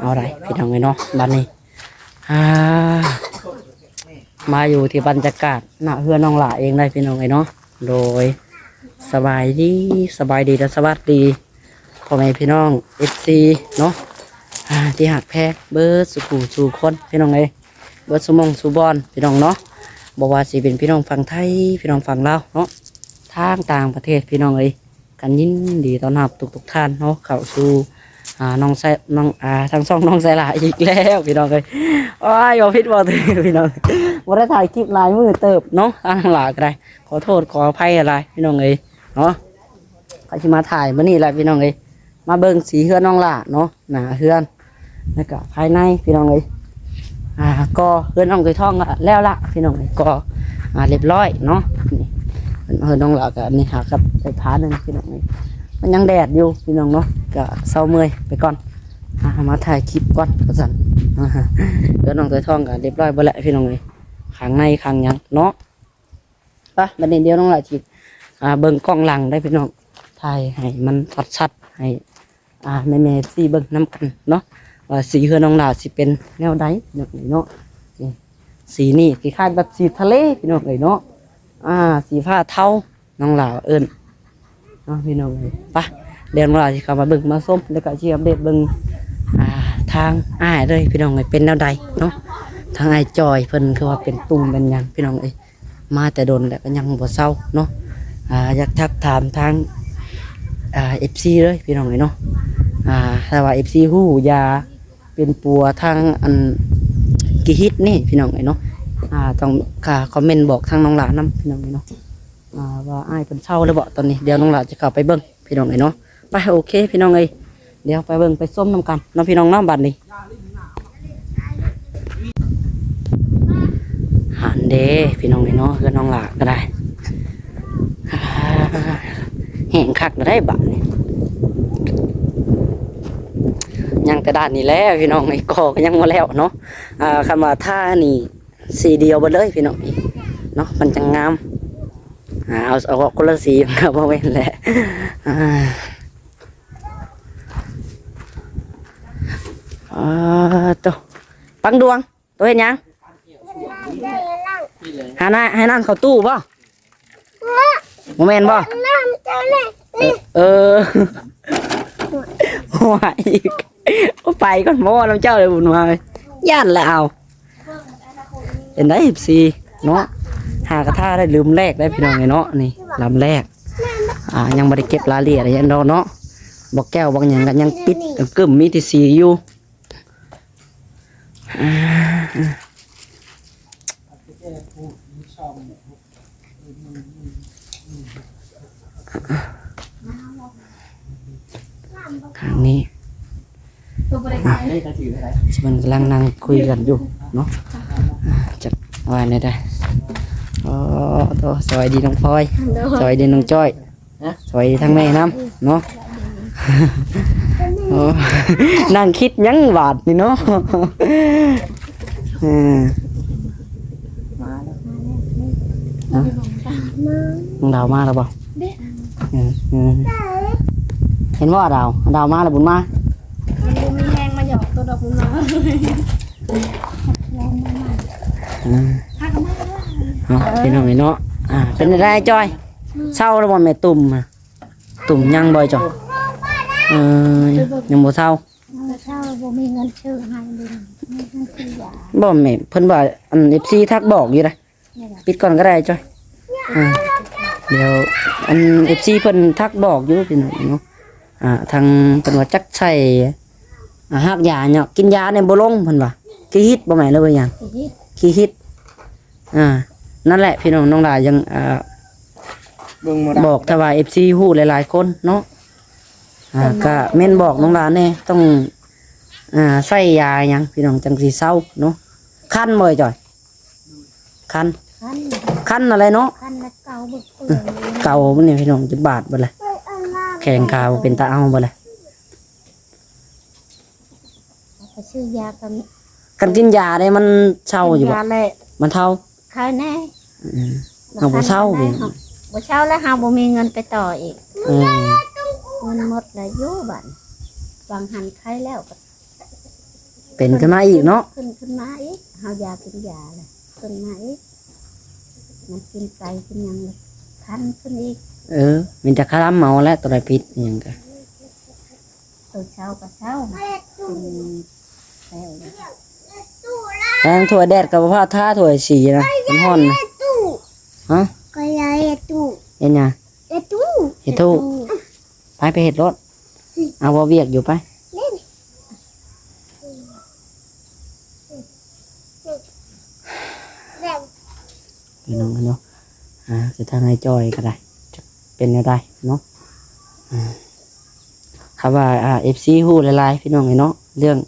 ເອົາໄດ໋ພີ່ນ້ອງເອີຍເນາະ ບັດນີ້ ອ່າ ມາຢູ່ທີ່ບັນຍາກາດໜ້າເຮືອນນ້ອງຫຼ້າເອງໄດ໋ພີ່ນ້ອງເອີຍເນາະ. ໂດຍ ສະບາຍດີ ສະບາຍດີ ແລະ ສະຫວັດດີພໍ່ແມ່ພີ່ນ້ອງ ເອັຟຊີ ເນາະ ອ່າ ທີ່ຮັກແພງເບິດສູ່ຜູ້ສູ່ຄົນພີ່ນ້ອງເອີຍ ເບິດສູ່ໝ່ອງສູ່ບ່ອນພີ່ນ້ອງເນາະ ບໍ່ວ່າຊິເປັນພີ່ນ້ອງຝັ່ງໄທ ພີ່ນ້ອງຝັ່ງລາວເນາະ ທາງຕ່າງປະເທດພີ່ນ້ອງເອີຍ ກໍຍິນດີຕ້ອນຮັບທຸກໆທ່ານເນາະ ເຂົ້າສູ່ ອ່າ ນ້ອງໄຊ ນ້ອງ ອ່າ ທາງຊ່ອງນ້ອງໄຊຫຼ້າອີກແລ້ວພີ່ນ້ອງເອີຍ. ໂອ້ຍ ເວົ້າຜິດເວົ້າຖືກພີ່ນ້ອງ ບໍ່ໄດ້ຖ່າຍຄລິບຫຼາຍມື້ເຕີບເນາະ ທາງຫຼ້າກໍໄດ້ ຂໍໂທດຂໍອະໄພຫຼາຍໆພີ່ນ້ອງເອີຍເນາະ. ຂ້ອຍຊິມາຖ່າຍມື້ນີ້ແຫຼະພີ່ນ້ອງເອີຍ ມາເບິ່ງສີເຮືອນນ້ອງຫຼ້າເນາະ ໜ້າເຮືອນ ແລ້ວກໍພາຍໃນພີ່ນ້ອງເອີຍ ອ່າ ກໍເຮືອນນ້ອງໄກ່ທອງກໍແລ້ວລະພີ່ນ້ອງເອີຍ ກໍ ອ່າ ລຽບຮ້ອຍເນາະ. ນີ້ເຮືອນນ້ອງຫຼ້າກໍອັນນີ້ຫາກັບໄຟຟ້າໜຶ່ງພີ່ນ້ອງເອີຍ ມັນຍັງແດດຢູ່ພີ່ນ້ອງເນາະ ກໍເຊົາເມື່ອຍໄປກ່ອນ ອ່າ ມາຖ່າຍຄລິບກ່ອນວ່າຊັ້ນ. ອ່າ ເຮືອນນ້ອງໄກ່ທອງກໍລຽບຮ້ອຍເບິດແລ້ວພີ່ນ້ອງເອີຍ ຂ້າງໃນຂ້າງຫຍັງເນາະ. ໄປ ບັດນີ້ດຽວນ້ອງຫຼ້າຊິ ອ່າ ເບິ່ງກ້ອງຫຼັງໄດ້ພີ່ນ້ອງ ຖ່າຍໃຫ້ມັນຊັດໆ ໃຫ້ ອ່າ ແມ່ໆ ເອັຟຊີ ເບິ່ງນຳກັນເນາະ ວ່າສີເຮືອນນ້ອງຫຼ້າຊິເປັນແນວໃດເນາະ. ນີ້ ສີນີ້ຄ້າຍໆ ແບບສີທະເລພີ່ນ້ອງເອີຍເນາະ ອ່າ ສີຟ້າເທົາ ນ້ອງຫຼ້າເອີ້ນເນາະພີ່ນ້ອງເອີຍ. ໄປ ດຽວນ້ອງຫຼ້າຊິເຂົ້າມາເບິ່ງມາຊົມ ແລ້ວກໍຊິອັບເດດເບິ່ງ ອ່າ ທາງອ້າຍເລີຍພີ່ນ້ອງເອີຍ ເປັນແນວໃດເນາະ. ທາງອ້າຍຈອຍເພິ່ນຄືວ່າເປັນຕຸ່ມເປັນຫຍັງພີ່ນ້ອງເອີຍ ມາແຕ່ດົນແລ້ວກໍຍັງບໍ່ເຊົາເນາະ. ອ່າ ຢາກທັກຖາມທາງ ອ່າ ເອັຟຊີ ເລີຍພີ່ນ້ອງເອີຍເນາະ ອ່າ ຖ້າວ່າ ເອັຟຊີ ຮູ້ຢາ ເປັນປົວທາງອັນກີ່ຫິດນີ້ພີ່ນ້ອງເອີຍເນາະ ອ່າ ຕ້ອງ ກະຄອມເມັນບອກທາງນ້ອງຫຼ້ານຳພີ່ນ້ອງເອີຍເນາະ ອ່າ ວ່າອ້າຍເພິ່ນເຊົາແລ້ວບໍ່ຕອນນີ້. ດຽວນ້ອງຫຼ້າຈະເຂົ້າໄປເບິ່ງພີ່ນ້ອງເອີຍເນາະ. ໄປ ໂອເຄພີ່ນ້ອງເອີຍ ດຽວໄປເບິ່ງໄປຊົມນຳກັນເນາະພີ່ນ້ອງເນາະ. ບັດນີ້ ຫັ້ນເດ້ພີ່ນ້ອງເອີຍເນາະ ເຮືອນນ້ອງຫຼ້າກໍໄດ້ ແຫ້ງຄັກໄດ້ບາດນີ້. ຍັງແຕ່ດ້ານນີ້ແຫຼະພີ່ນ້ອງເອີຍ ກໍຍັງບໍ່ແລ້ວເນາະ. ອ່າ ຄັນວ່າທານີ້ສີດຽວເບິດເລີຍພີ່ນ້ອງເນາະ ມັນຈັ່ງງາມ. ອ່າ ເອົາ ເອົາອອກຄົນລະສີ ມັນກໍບໍ່ແມ່ນແຫຼະ. ອ່າ ໂຕ ປັງດວງ ໂຕເຮັດຫຍັງ? ຫານ້ຳ ໃຫ້ນ້ຳເຂົ້າຕູ້ບໍ່? ບໍ່ແມ່ນບໍ່? ນ້ຳເຈົ້າແຫຼະ ເອີ ເອີ ໂອ້ຍ ໄປກ່ອນບໍ່ ນ້ຳເຈົ້າເລີຍບຸນມາ ຢ້ານລະເອົາ. ເປັນໄດ ເອັຟຊີ ເນາະ ຫາກະທາໄດ້ລືມແລກໄດ້ພີ່ນ້ອງເອີຍເນາະ. ນີ້ລຳແລກ ອ່າ ຍັງບໍ່ໄດ້ເກັບລາຍລະອຽດຫຍັງດອກເນາະ ບອກແກ້ວບອກຫຍັງກໍຍັງປິດກຶ້ມ ມີແຕ່ສີຢູ່. ອ່າ ທາງນີ້ ອ່າ ເພິ່ນກຳລັງນັ່ງຄຸຍກັນຢູ່ເນາະ ອ່າ ຈັກວ່າແນວໃດ. ອໍ ໂຕ ສະບາຍດີນ້ອງພອຍ ໂດຍ ສະບາຍດີນ້ອງຈ້ອຍ ສະບາຍດີທັງແມ່ນຳເນາະ. ໂອ້ ນັ່ງຄິດຫຍັງບາດນີ້ເນາະ. ເອີ ມາແລ້ວ ມາແລ້ວ ນ້ອງດາວມາແລ້ວບໍ່? ເອີ ເອີ ເຫັນບໍ່ດາວ ດາວມາແລ້ວບຸນມາ ມັນບໍ່ມີແຮງມາຫຍອກໂຕດອກບຸນມາ. ອ່າ ເນາະ ພີ່ນ້ອງເອີຍເນາະ. ອ່າ ເປັນຈັ່ງໃດຈ້ອຍ ເຊົາແລ້ວບໍ່ແມ່ຕຸ່ມ? ຕຸ່ມຍັງບໍ່ຈ້ອຍ? ເອີ ຍັງບໍ່ເຊົາ ບໍ່ເຊົາ ບໍ່ມີເງິນຊື້ໃຫ້ເລີຍ ມີເງິນຊື້ຢາ. ບໍ່ແມ່ ເພິ່ນວ່າ ອັນ ເອັຟຊີ ທັກບອກຢູ່ໃດ໋ ປິດກ່ອນກໍໄດ້ຈ້ອຍ. ອ່າ ດຽວ ອັນ ເອັຟຊີ ເພິ່ນທັກບອກຢູ່ພີ່ນ້ອງເນາະ. ອ່າ ທາງເພິ່ນວ່າຈັກໃສ່ ອ່າ ຮາກຢາເນາະ ກິນຢານີ້ບໍ່ລົງເພິ່ນວ່າ ຂີ້ຫິດບໍ່ແມ່ນ ຫຼືວ່າຫຍັງ? ຂີ້ຫິດ ຂີ້ຫິດ. ອ່າ ນັ້ນແຫຼະພີ່ນ້ອງ ນ້ອງຫຼ້າຍັງ ອ່າ ເບິ່ງບໍ່ໄດ້ ບອກແຕ່ວ່າ ເອັຟຊີ ຮູ້ຫຼາຍໆຄົນເນາະ. ອ່າ ເພິ່ນ ກະເມັນບອກນ້ອງຫຼ້າແດ່ ຕ້ອງ ອ່າ ໃສ່ຢາຫຍັງພີ່ນ້ອງ ຈັ່ງຊິເຊົາເນາະ. ຄັນບໍ່ອ້າຍຈ້ອຍ? ຄັນ ຄັນ ຄັນນັ້ນແຫຼະເນາະ ຄັນແລ້ວເກົາເບິ່ງ ເອີ ເກົາມັນນີ້ພີ່ນ້ອງ ຈະບາດເບິດແຫຼະ ແຂງຂາບໍ່ເປັນຕາເອົາເບິດແຫຼະ. ໄປຊື້ຢາກັນ ຄັນກິນຢາໄດ້ມັນເຊົາຢູ່ບໍ່? ກິນຢາແຫຼະ ມັນເຊົາ ຄາຍແນ່. ອືມ ເຮົາບໍ່ເຊົາເດ້ ບໍ່ເຊົາແລ້ວ ເຮົາບໍ່ມີເງິນໄປຕໍ່ອີກ. ເອີ ເງິນໝົດແລ້ວຢູ່ບາດນີ້ ວາງຫັນໄຂ້ແລ້ວກໍ ເປັນຂຶ້ນມາອີກເນາະ ຂຶ້ນ ຂຶ້ນມາອີກ ເຮົາຢາກິນຢາແລ້ວຂຶ້ນມາອີກ ມັນກິນໄປກິນຫຍັງແລ້ວຄັນຂຶ້ນອີກ. ເອີ ມີແຕ່ຄາລຳເມົາແຫຼະ ໂຕໃດຜິດອີ່ຫຍັງກະ ໂຕເຊົາກໍເຊົາ ກິນແລ້ວ ແຮງຖ້ວຍແດດກໍບໍ່ພາດ ຖ້າຖ້ວຍສີນະ ມັນຮ້ອນນະ. ຮະ ກໍເຮັດຕູ້ ເຮັດຫຍັງ? ເຮັດຕູ້ ເຮັດຕູ້ ເຮັດຕູ້ ໄປ ໄປເຮັດໂລດ ເອົາ ເວົ້າວຽກຢູ່ໄປ ພີ່ນ້ອງເນາະ. ອ່າ ຄືທາງອ້າຍຈ້ອຍກໍໄດ້ ຈັກເປັນແນວໃດເນາະ ອ່າ ຄຳວ່າ ອ່າ ເອັຟຊີຮູ້ຫຼາຍໆ ພີ່ນ້ອງເອີຍເນາະ ເລື່ອງ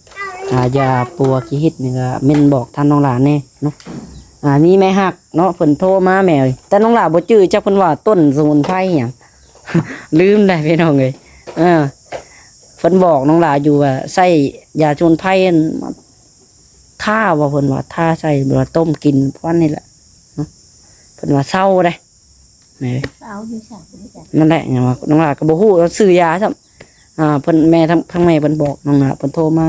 ອ່າ ຢາປົວຂີ້ຫີດນີ້ກໍເມັ້ນບອກທາງນ້ອງຫຼ້າແດ່ເນາະ. ອ່າ ມີແມ່ຮັກເນາະ ເພິ່ນໂທມາແມ່ເອີຍ ແຕ່ນ້ອງຫຼ້າບໍ່ຈື່ຈັກ ເພິ່ນວ່າຕົ້ນສະໝຸນໄພຫຍັງ ລືມໄດ້ພີ່ນ້ອງເອີຍ. ເອີ ເພິ່ນບອກນ້ອງຫຼ້າຢູ່ວ່າໃຊ້ຢາສະໝຸນໄພ ອັນ ທາ ວ່າເພິ່ນວ່າທາໃສ່ ຫຼືວ່າຕົ້ມກິນປະມານນີ້ແຫຼະເນາະ ເພິ່ນວ່າເຊົາເດ້. ແມ່ນ ເອົາຢູ່ໃສ ບໍ່ຮູ້ຈັກ ນັ້ນແຫຼະ ຫຍັງວ່ານ້ອງຫຼ້າກໍບໍ່ຮູ້ຊື່ຢາຊ້ຳ. ອ່າ ເພິ່ນ ແມ່ ທາງ ທາງແມ່ເພິ່ນບອກນ້ອງຫຼ້າ ເພິ່ນໂທມາ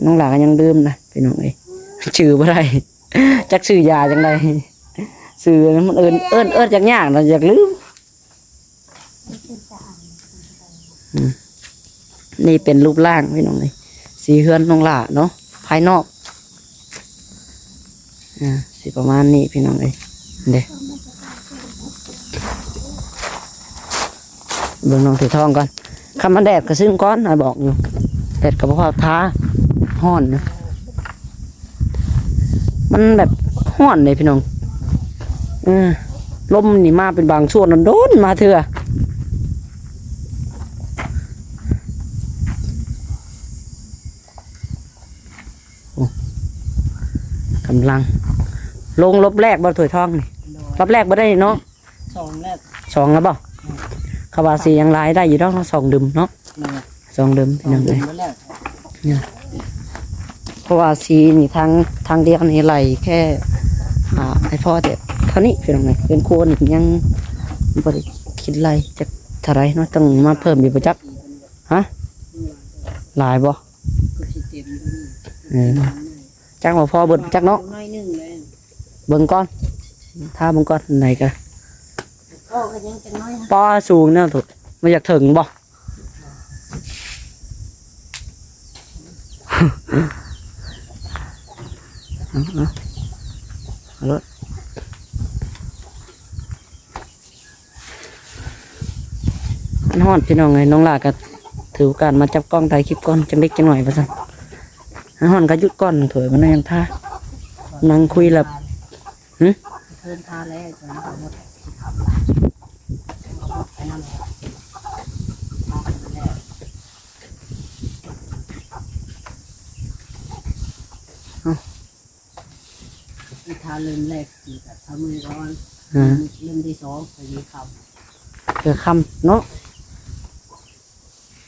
ນ້ອງຫຼ້າກໍຍັງລືມນະ ພີ່ນ້ອງເອີຍ ຊື່ບໍ່ໄດ້ ຈັກຊື່ຢາຈັ່ງໃດ ຊື່ມັນເອີ້ນ ເອີ້ນ ເອີ້ນຍາກໆນະ ຢາກລືມ. ອືມ ນີ້ເປັນຮູບຮ່າງພີ່ນ້ອງເອີຍ ສີເຮືອນນ້ອງຫຼ້າເນາະ ພາຍນອກ ອ່າ ຊິປະມານນີ້ພີ່ນ້ອງເອີຍ ເດ້ ເບິ່ງນ້ອງຖືທອງກ່ອນ ຄັນມັນແດດກໍຊຶ້ງກ່ອນ ອ້າຍບອກຢູ່ ແດດກໍບໍ່ພາດ ຖ້າຮ້ອນນະ. ມັນແບບຮ້ອນເດ້ພີ່ນ້ອງ ເອີ ລົມນີ້ມາເປັນບາງຊ່ວງ ໂດນໆມາເທື່ອ. ໂອ້ ກຳລັງລົງລົບແລກບໍ່ ຖ້ວຍທອງນີ້? ໂດຍ ລົບແລກບໍ່ໄດ້ເນາະ? ສອງແລ້ວ ສອງແລ້ວບໍ່? ອືມ ເຂົາວ່າຊິຍັງຫຼາຍໄດ້ຢູ່ດອກເນາະ ສອງດຶມເນາະ ແມ່ນ ສອງດຶມ ສອງດຶມພີ່ນ້ອງເອີຍ ເບິດແລ້ວ ເພາະວ່າສີນີ້ທາງ ທາງດຽວນີ້ໄລ່ແຄ່ ອ່າ ໃຫ້ພໍແຕ່ເທົ່ານີ້ພີ່ນ້ອງເອີຍ ເຮືອນຄົວນີ້ຍັງບໍ່ໄດ້ຄິດໄລ່ຈັກເທົ່າໃດເນາະ ຕ້ອງມາເພີ່ມອີກບໍ່ຈັກ ຮະ ຫຼາຍບໍ່? ກໍຊິເຕັມຢູ່ນີ້ ເອີ ຈັກວ່າພໍເບິດຈັກເນາະ ໜ້ອຍໜຶ່ງແລ້ວ ເບິ່ງກ່ອນ ຖ້າເບິ່ງກ່ອນ ອັນໃດກໍ ກໍ ກໍຍັງຈັກໜ້ອຍ ປ້າ ສູງແນວໂຕ ມັນຢາກເຖິງບໍ່? ເອົາ ເອົາ ເອົາໂລດ ມັນຮ້ອນພີ່ນ້ອງເອີຍ ນ້ອງຫຼ້າກໍຖືໂອກາດມາຈັບກ້ອງຖ່າຍຄລິບກ່ອນ ຈັກເລັກຈັກໜ້ອຍວ່າຊັ້ນ ມັນຮ້ອນກໍຢຸດກ່ອນ ຖ້ວຍມັນຍັງຖ້າ ນັ່ງຄຸຍແລ້ວ ຫຶ ເພິ່ນຖ້າແລ້ວ ຈະໝົດ ຊິເຂົ້າຫຼາຍ ໄປນຳ ຖ້າເພິ່ນແລ້ວ ເອົ້າ ຖ້າເລີ່ມແລກ ຄືກັບຊາວມື້ກ່ອນ ອືມ ເລີ່ມທີສອງ ກໍຊິຄ່ຳ ກໍຄ່ຳເນາະ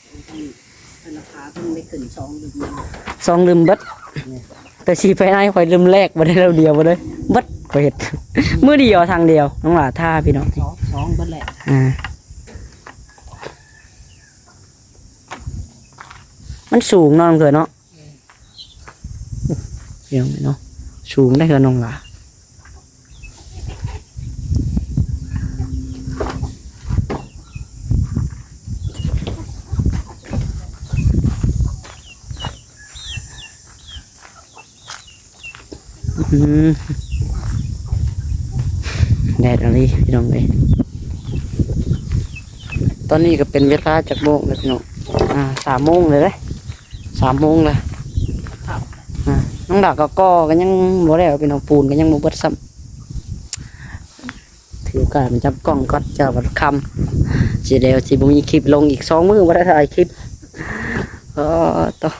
ເພິ່ນລາຄາເພິ່ນໄດ້ຂຶ້ນສອງລຶມ ສອງລຶມເບິດ ແມ່ນ ແຕ່ສີພາຍໃນຂ້ອຍລຶມແລກບໍ່ໄດ້ ເທື່ອດຽວບໍ່ໄດ້ເບິດ ຂ້ອຍເຮັດ ມື້ດຽວທາງດຽວ ນ້ອງຫຼ້າ ຖ້າພີ່ນ້ອງ ສອງ ສອງເບິດແຫຼະ ອ່າ ມັນສູງເນາະ ນ້ອງເຂີຍເນາະ ພີ່ນ້ອງເອີຍເນາະ ສູງໄດ໋ເຮືອນນ້ອງຫຼ້າ ອືມ ແດດອີ່ຫຼີພີ່ນ້ອງເອີຍ ຕອນນີ້ກໍເປັນເວລາຈັກໂມງແລ້ວພີ່ນ້ອງ ອ່າ ສາມໂມງແລ້ວເດ້ ສາມໂມງແລ້ວ ອ່າ ນ້ອງດາວກໍກໍ່ກໍຍັງບໍ່ແລ້ວພີ່ນ້ອງ ປູນກໍຍັງບໍ່ເບິດຊ້ຳ ຖືໂອກາດມາຈັບກ້ອງກ່ອນ ເຈົ້າບັດຄ່ຳ ຊິແລ້ວ ຊິບໍ່ມີຄລິບລົງອີກ ສອງມື້ບໍ່ໄດ້ຖ່າຍຄລິບ ເອີ ໂຕ. ອ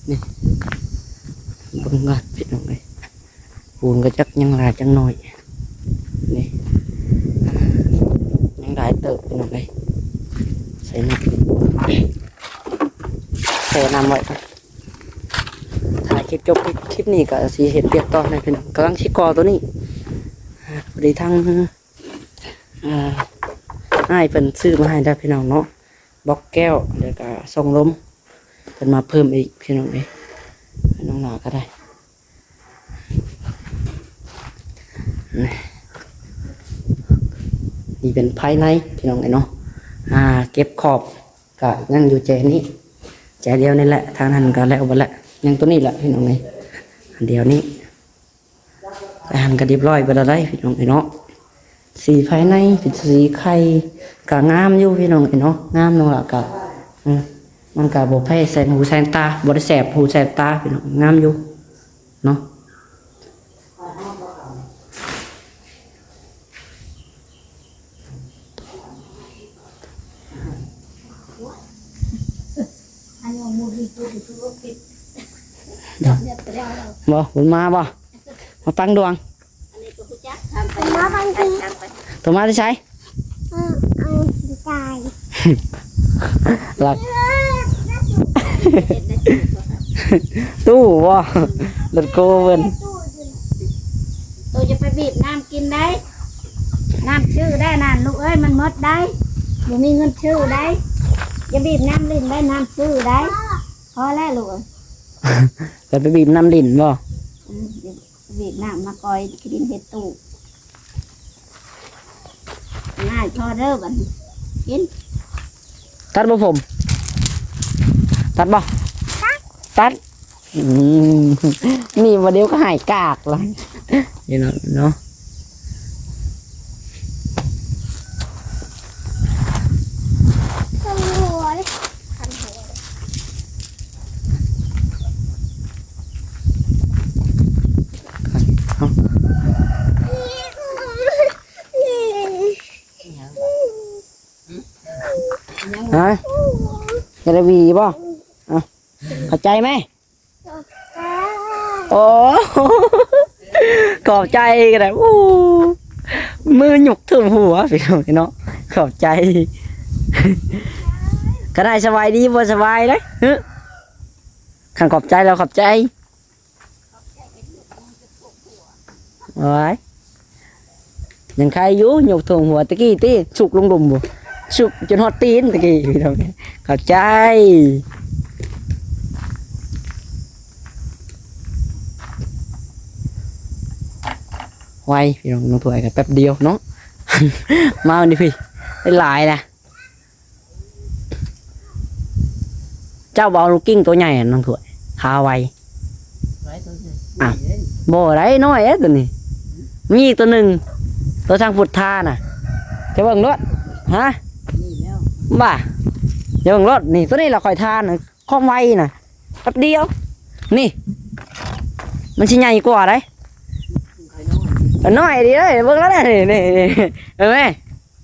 ນີ້ ເບິ່ງກ່ອນພີ່ນ້ອງເອີຍ ປູນກໍຈັກຍັງຫຼາຍຈັກໜ້ອຍ ນີ້ ຍັງຫຼາຍເຕີບພີ່ນ້ອງເອີຍ ໃສ່ນ້ຳ ໃສ່ນ້ຳໄວ້ກ່ອນ ຖ່າຍຄລິບຈົບ ຄລິບນີ້ກໍຊິເຮັດວຽກຕໍ່ນະພີ່ນ້ອງ ກຳລັງຊິກໍ່ຕົວນີ້ ພໍດີທາງ ອ່າ ອ້າຍເພິ່ນຊື້ມາໃຫ້ແລ້ວພີ່ນ້ອງເນາະ ບລັອກແກ້ວ ແລ້ວກະຊ່ອງລົມ ເພິ່ນມາເພີ່ມອີກພີ່ນ້ອງເອີຍ ນ້ອງຫຼ້າກໍໄດ້ ນີ້ ນີ້ເປັນພາຍໃນພີ່ນ້ອງເອີຍເນາະ ອ່າ ເກັບຂອບກະຍັງຢູ່ແຈນີ້ ແຈດຽວນີ້ແຫຼະ ທາງນັ້ນກະແລ້ວເບິດແລ້ວ ຍັງຕົວນີ້ແຫຼະພີ່ນ້ອງເອີຍ ອັນດຽວນີ້ ອັນຫັ້ນກໍຮຽບຮ້ອຍເບິດແລ້ວໄດ໋ພີ່ນ້ອງເອີຍເນາະ ສີພາຍໃນເປັນສີໄຂ່ ກໍງາມຢູ່ພີ່ນ້ອງເອີຍເນາະ ງາມເນາະ ແລ້ວກໍ ເອີ ມັນກໍບໍ່ແພ້ແສງຫູແສງຕາ ບໍ່ໄດ້ແສບຫູແສບຕາພີ່ນ້ອງ ງາມຢູ່ເນາະ. ບໍ່ ບຸນມາບໍ່? ມາຟັງດວງ ມາຟັງດີ ໂຕມາແຕ່ໃສ? ເອີ ເອີ ດີໃຈ ລັກ ຕູ້ບໍ່? ລົດໂກເພິ່ນ ໂຕຢ່າໄປບີບນ້ຳກິນໄດ໋ ນ້ຳຊື້ໄດ້ນັ້ນລູກເອີຍ ມັນໝົດໄດ໋ ບໍ່ມີເງິນຊື້ໄດ໋ ຢ່າບີບນ້ຳຫຼິ້ນໄດ໋ ນ້ຳຊື້ໄດ໋ ພໍແລ້ວລູກເອີຍ ແລ້ວໄປບີບນ້ຳຫຼິ້ນບໍ່? ອືມ ບີບນ້ຳມາກ່ອຍຂີ້ດິນເຮັດຕູ້ ງ່າຍພໍເດີບັດນີ້ ກິນ ຕັດບໍ່ຜົມ? ຕັດບໍ່? ຕັດ ຕັດ ອືມ ນີ້ບໍ່ດຽວກໍຫາຍກາກລະ ນີ້ເນາະ ເນາະ ຄັນຫົວເດ້ ຄັນຫົວເດ້ ຄັນ ເອົາ ຮະ ຢາກໄດ້ຫວີບໍ່? ເອົາ ເຂົ້າໃຈໄໝ? ໂອ້ ຂອບໃຈກໍໄດ້ ໂອ້ ມືຍົກເຖິງຫົວ ພີ່ນ້ອງເນາະ ຂອບໃຈ ກໍໄດ້ສະບາຍດີ ບໍ່ສະບາຍເດ້ ຮະ ຄັນຂອບໃຈແລ້ວຂອບໃຈ ໂອ້ຍ ຍັງໄຄຢູ່ ຍົກຖ້ວມຫົວຕະກີ້ຕິ ສຸກລົງລຸ່ມພຸ້ນ ສຸກຈົນຮອດຕີນຕະກີ້ ພີ່ນ້ອງ ຂອບໃຈ ໄວ ພີ່ນ້ອງ ນ້ອງຖ້ວຍກໍແປັບດຽວເນາະ ມານີ້ພີ່ ຫຼາຍໆນະ. ເຈົ້າບໍ່ເອົາລູກກິ້ງໂຕໃຫຍ່ນັ້ນ ນ້ອງຖ້ວຍ ທາໄວ້ ໄວ້ໂຕໃຫຍ່ ອ້າວ ບໍ່ໄດ້ ນ້ອຍເດ້ໂຕນີ້ ມີອີກໂຕໜຶ່ງ ໂຕຊ່າງພຸດທານະ ຈະເບິ່ງໂລດ ຮະ ນີ້ແລ້ວ ບ້າ ຈະເບິ່ງໂລດ ນີ້ ໂຕນີ້ລະຂ້ອຍທານະ ຄອມໄວນະ ແປັບດຽວ ນີ້ ມັນຊິໃຫຍ່ກວ່າໄດ໋ ນ້ອຍດີເດ້ ເບິ່ງແລ້ວເດ້ ນີ້ ນີ້ ນີ້ ເອີ ແມ່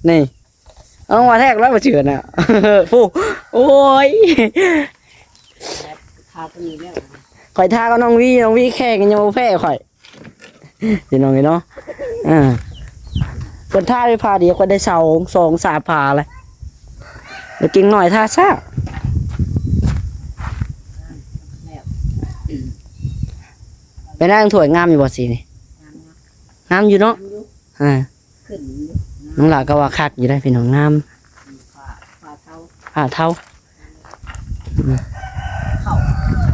ນີ້ ເອົາວ່າແທກແລ້ວບໍ່ເຊື່ອນະ ຜູ້ ໂອ້ຍ ທາຕົວນີ້ແລ້ວ ຂ້ອຍທາກັບນ້ອງວີ ນ້ອງວີແຂ່ງຍັງບໍ່ແພ້ຂ້ອຍ ພີ່ນ້ອງເອີຍເນາະ ອ່າ ເພິ່ນທາໄດ້ພາດຽວ ຂ້ອຍໄດ້ສອງ ສອງສາມພາແລ້ວ ແລ້ວກິງນ້ອຍທາຊ້າ ເປັນນາງຖ້ວຍງາມຢູ່ບໍ່ສີນີ້? ງາມຢູ່ເນາະ ງາມຢູ່ ອ່າ ຂຶ້ນຢູ່ ນ້ອງຫຼ້າກໍວ່າຄັກຢູ່ໄດ໋ພີ່ນ້ອງ ງາມ ຜ້າ ຜ້າເທົາ ຜ້າເທົາ ອືມ ເຂົ້າ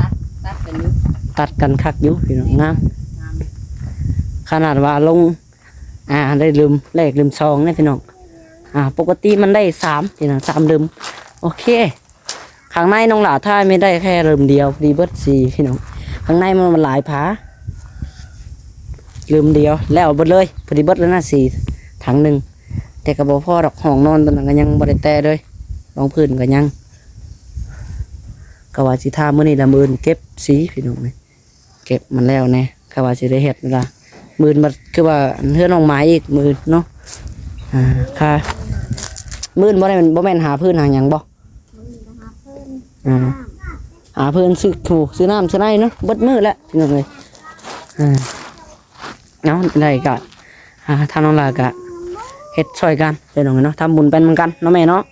ຕັດ ຕັດກັນຢູ່ ຕັດກັນຄັກຢູ່ພີ່ນ້ອງ ງາມ ງາມ ຂະໜາດວ່າລົງ ອ່າ ໄດ້ເລີ່ມແລກເລີ່ມສອງເດ້ພີ່ນ້ອງ ອ່າ ປົກກະຕິມັນໄດ້ສາມພີ່ນ້ອງ ສາມເລີ່ມ ໂອເຄ. ຂ້າງໃນນ້ອງຫຼ້າຖ່າຍມີໄດ້ແຄ່ເລີ່ມດຽວ ພໍດີເບິດສີພີ່ນ້ອງ ຂ້າງໃນມັນຫຼາຍຜາ ເລີ່ມດຽວແລ້ວເບິດເລີຍ ພໍດີເບິດແລ້ວນະ ສີຖັງໜຶ່ງ ແຕ່ກໍບໍ່ພໍດອກ ຫ້ອງນອນຕົວນັ້ນກໍຍັງບໍ່ໄດ້ແຕະເລີຍ ຮອງພື້ນກໍຍັງ ກໍວ່າຊິທາມື້ນີ້ລະ ມື້ອື່ນເກັບສີພີ່ນ້ອງເອີຍ. ເກັບມັນແລ້ວແດ່ ກະວ່າຊິໄດ້ເຮັດລະ ມື້ອື່ນບັດຄືວ່າເຮືອນນ້ອງໝາຍອີກມື້ອື່ນເນາະ ອ່າ ຄ່າ ມື້ອື່ນບໍ່ໄດ້ ບໍ່ແມ່ນຫາພື້ນຫາຫຍັງບໍ່? ມື້ອື່ນຫາພື້ນ ອ່າ ຫາ ຫາເພິ່ນຊື້ ໂອ້ ຊື້ນ້ຳຊື້ໃນເນາະ ເບິດມື້ແຫຼະພີ່ນ້ອງເອີຍ. ອ່າ ເອົາ ໄດ້ກະ ອ່າ ທາງນ້ອງຫຼ້າກະເຮັດຊ່ອຍກັນພີ່ນ້ອງເນາະ ທຳບຸນໄປນຳກັນເນາະແມ່ເນາະ.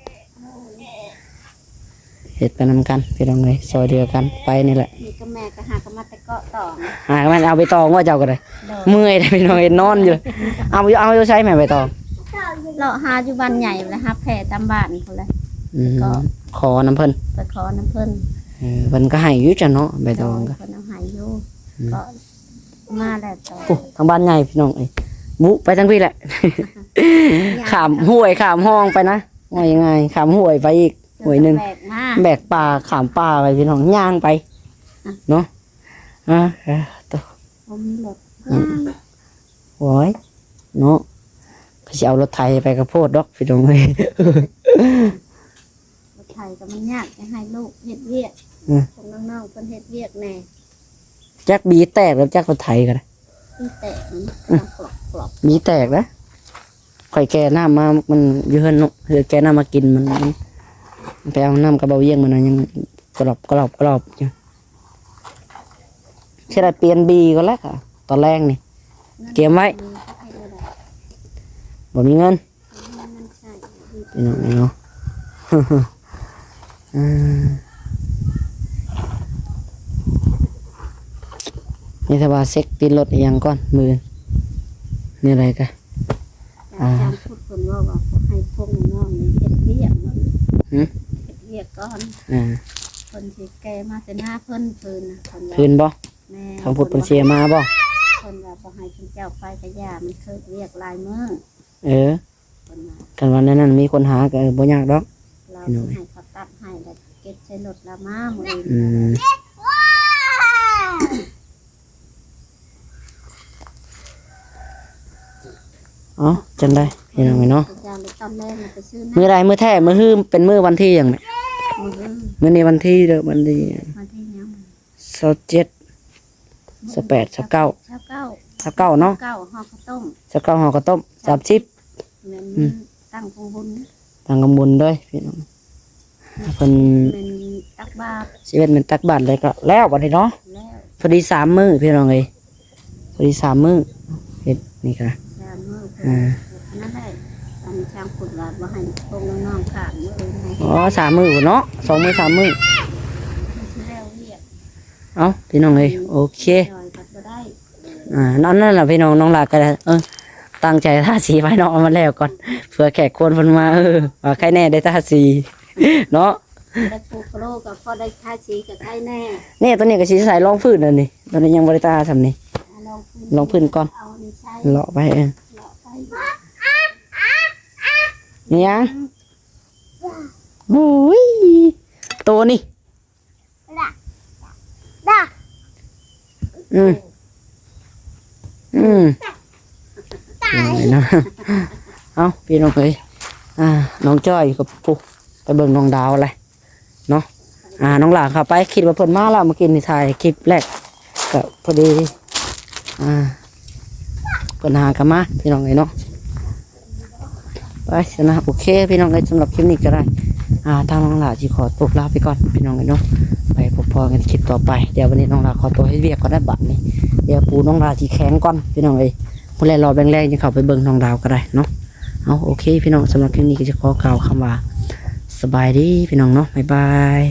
ເຮັດໄປນຳກັນພີ່ນ້ອງເອີຍ ຊ່ອຍເຫຼືອກັນໄປນີ້ແຫຼະ. ນີ້ກໍແມ່ກໍຫາກໍມາແຕ່ເກາະຕອງ ຫາແມ່ນເອົາໃບຕອງວ່າເຈົ້າກໍໄດ້. ໂດຍ ເມື່ອຍເດ້ພີ່ນ້ອງເອີຍ ນອນຢູ່. ເອົາຢູ່ ເອົາຢູ່ໃສແມ່ໃບຕອງ? ເລາະຫາຢູ່ບ້ານໃຫຍ່ແລ້ວ ຫາແຜ່ຕາມບ້ານພຸ້ນແຫຼະ. ອືມ ໄປເກາະ ຂໍນຳເພິ່ນ ໄປຂໍນຳເພິ່ນ. ເອີ ເພິ່ນກໍໃຫ້ຢູ່ຈ້ະເນາະ ໃບຕອງກໍ ໂດຍ ເພິ່ນເອົາໃຫ້ຢູ່. ອືມ ກໍມາແລ້ວກໍ ໂອ້ ທາງບ້ານໃຫຍ່ພີ່ນ້ອງເອີຍ ບຸໄປທາງພີ້ແຫຼະ ຂ້າມຫ້ວຍຂ້າມຮ່ອງໄປນະ. ວ່າຍັງໄງ ຂ້າມຫ້ວຍໄປອີກຫ້ວຍໜຶ່ງ ແບກມາ ແບກປ່າ ຂ້າມປ່າໄປພີ່ນ້ອງ ຍ່າງໄປ ອ່ະ ເນາະ. ອ່າ ເອີ ໂຕ ບໍ່ມີລົດ ອືມ ໂອ້ຍ ເນາະ ກໍຊິເອົາລົດໄຖໄປກະໂພດດອກພີ່ນ້ອງເອີຍ. ລົດໄຖກໍມັນຍາກ ຈະໃຫ້ລູກເຮັດວຽກ ອືມ ພວກນ້ອງໆເພິ່ນເຮັດວຽກແດ່. ຈັກບີແຕກແລ້ວ ຈັກລົດໄຖກໍໄດ້ ບີແຕກ ອືມ ກອບໆ ບີແຕກນະ. ຂ້ອຍແກ່ນ້ຳມາ ມັນຢູ່ເຮືອນເນາະ ເຮືອນແກ່ນ້ຳມາກິນ ມັນ ມັນໄປເອົານ້ຳກັບເບົາວຽງ ມັນຍັງກະຫຼອບໆໆຢູ່. ຊິໄດ້ປ່ຽນບີກ່ອນແຫຼະ ຕອນແລງນີ້ ກຽມໄວ້ ບໍ່ມີເງິນ ພີ່ນ້ອງເນາະ. ເອີ ມີແຕ່ວ່າເຊັກຕິດລົດອີ່ຫຍັງກ່ອນ ມື້ອື່ນ ແນວໃດກະ ອາຈານພຸດເພິ່ນເວົ້າວ່າ ໃຫ້ພວກນ້ອງເຮັດວຽກ ຫື ເຮັດວຽກກ່ອນ ອ່າ ເພິ່ນຊິແກ່ມາແຕ່ໜ້າເພິ່ນ ເພິ່ນນະ ເພິ່ນວ່າ ເພິ່ນບໍ່ ແມ່ນ ທາງພຸດເພິ່ນຊິມາບໍ່? ເພິ່ນວ່າບໍ່ໃຫ້ເພິ່ນເຈົ້າໄປກະຢ່າ ມັນເຮັດວຽກຫຼາຍມື້. ເອີ ເພິ່ນວ່າ ຄັນວ່າແນວນັ້ນມີຄົນຫາກໍ ເອີ ບໍ່ຍາກດອກ ລາວຊິໃຫ້ເຂົາຕັດໃຫ້ ແລ້ວເກັບໃສ່ລົດລາວມາມື້ອື່ນ. ອືມ ເອົາ ຈັ່ງໃດພີ່ນ້ອງເອີຍເນາະ ມື້ໃດ ມື້ແທ້ ມື້ຮື ເປັນມື້ວັນທີຫຍັງແມ່? ມື້ຮື ມື້ນີ້ວັນທີເດີ ວັນທີ ວັນທີຫຍັງ? ຊາວເຈັດ ຊາວແປດ ຊາວເກົ້າ ຊາວເກົ້າ ຊາວເກົ້າເນາະ ຊາວເກົ້າຫໍ່ເຂົ້າຕົ້ມ ຊາວເກົ້າຫໍ່ເຂົ້າຕົ້ມ ສາມສິບ ແມ່ນ ອືມ ຕັ້ງກອງບຸນ ຕັ້ງກອງບຸນເດີພີ່ນ້ອງ. ເພິ່ນ ແມ່ນຕັກບາດ ສິເຮັດແມ່ນຕັກບາດ ແລ້ວກໍແລ້ວບັດນີ້ເນາະ ແລ້ວ ພໍດີສາມມື້ພີ່ນ້ອງເອີຍ ພໍດີສາມມື້ ເຮັດນີ້ກະ ສາມມື້ ອ່າ ນັ້ນແຫຼະ ອັນຊ່າງພຸດວ່າບໍ່ໃຫ້ພວກນ້ອງໆຂ້າມມື້ອື່ນໃຫ້ ອໍ ສາມມື້ເນາະ ສອງມື້ສາມມື້ ຊິແລ້ວວຽກ. ເອົ້າ ພີ່ນ້ອງເອີຍ ອືມ ໂອເຄ ອ່າ ນັ້ນ ນັ້ນລະພີ່ນ້ອງ ນ້ອງຫຼ້າກໍ ເອີ ຕັ້ງໃຈທາສີພາຍນອກໃຫ້ມັນແລ້ວກ່ອນ ເພື່ອແຂກຄົນເພິ່ນມາ ເອີ ວ່າໃຄແນ່ໄດ້ທາສີເນາະ ໄດ້ປູກໂລກໍພໍໄດ້ທາສີກໍໃຄແນ່. ນີ້ ໂຕນີ້ກໍຊິໃສ່ຮອງພື້ນອັນນີ້ ໂຕນີ້ຍັງບໍ່ໄດ້ທາສ່ຳນີ້ ອ່າ ຮອງພື້ນ ຮອງພື້ນກ່ອນ ເອົາອັນນີ້ໃສ່ ເລາະໄປ ເອີ ເລາະໄປ ນີ້ຫຍັງ ອືມ ໂອ້ຍ ໂຕນີ້ ອືມ ອືມ ເນາະ ເອົ້າ ພີ່ນ້ອງເອີຍ ອ່າ ນ້ອງຈ້ອຍກໍ ພຸ້ນ ໄປເບິ່ງນ້ອງດາວແຫຼະເນາະ ອ່າ ນ້ອງຫຼ້າເຂົ້າໄປ ຄິດວ່າເພິ່ນມາແລ້ວ ເມື່ອກີ້ນີ້ຖ່າຍຄລິບແລກ ກໍພໍດີ ອ່າ ເພິ່ນຫາກັນມາ ພີ່ນ້ອງເອີຍເນາະ. ໄປຊັ້ນນະ ໂອເຄ ພີ່ນ້ອງເອີຍ ສຳລັບຄລິບນີ້ກໍໄດ້ ອ່າ ທາງນ້ອງຫຼ້າຊິຂໍຕົວລາໄປກ່ອນ ພີ່ນ້ອງເອີຍເນາະ ໄປພົບພໍ້ກັນຄລິບຕໍ່ໄປ. ດຽວວັນນີ້ນ້ອງຫຼ້າຂໍຕົວເຮັດວຽກກ່ອນນະ ບາດນີ້ ດຽວປູນ້ອງຫຼ້າຊິແຂງກ່ອນ ພີ່ນ້ອງເອີຍ ມື້ແລງ ລອບແລງໆ ຈຶ່ງເຂົ້າໄປເບິ່ງນ້ອງດາວກໍໄດ້ເນາະ. ເອົາ ໂອເຄ ພີ່ນ້ອງ ສຳລັບຄລິບນີ້ກໍຈະຂໍກ່າວຄຳວ່າ ສະບາຍດີ ພີ່ນ້ອງເນາະ ບາຍບາຍ.